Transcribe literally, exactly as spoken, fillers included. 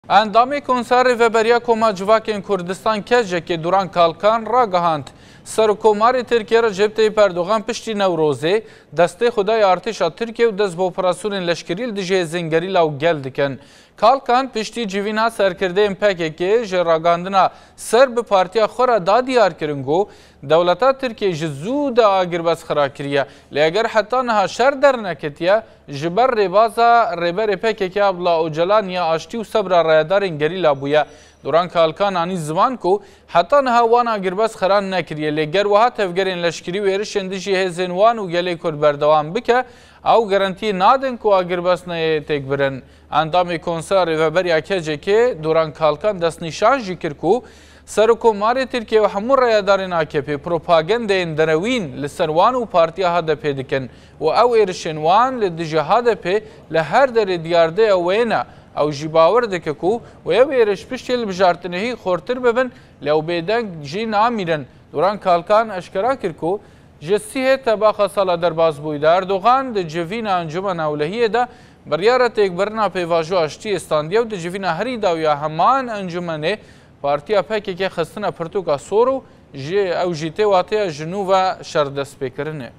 Endamê Konseya Rêveberiya Koma Civakên Kurdistan, K C K, Duran Kalkan ragihand, Serokkomarê Tirkiye Recep Tayyip Erdogan piştî Newrozê destê xwe dayê artêşa Tirkiye û dest bi operasyonên leşkerî li dijî hêzên gerîla û gel dikin. Kalkan piştî civîna serkirdeyên P K K ji ragihandina ser bi partiya xwe re da diyar kirin ku dewleta Tirkiye ji zû de agirbest xira kiriye. Lê eger heta niha şer derneketiye, ji ber rêbaza Rêberê P K K Abdullah Ocalan ya aştî û sebra rayedarên gerîla bûye. Duran Kalkan anî ziman ku heta niha wan agirbest xira nekiriye, lê ger wiha tevgerên leşkerî û êrişên dijî hêzên wan û gelê Kurd berdewam bike, ew garantiyê nadin ku agirbest neyê têkbirin. Endamê Konseya Rêveberiya K C K, Duran Kalkan, destnîşan jî kir ku Serokkomarê Tirkiye û hemû rayedarên A K P propagandeyên derewîn li ser wan û partiya H D P dikin û ew êrişên wan li dijî H D P li her derê diyardeya wê ne. Ew jî bawer dike ku wê ew êriş piştî hilbijartinê hî xurtir bibin, lê ew bêdeng jî namînin. Duran Kalkan eşkera kir ku ji sihê tebaxa sala derbasbûyî de Erdogan di civîna Encûmena Ewlehiyê de biryara têkbirina pêvajoya aştiyê standiye û di civîna herî dawiya heman encûmenê partiya P K K xistine pirtûka sor û ji ew jî tê wateya ji nû ve şer destpêkirinê.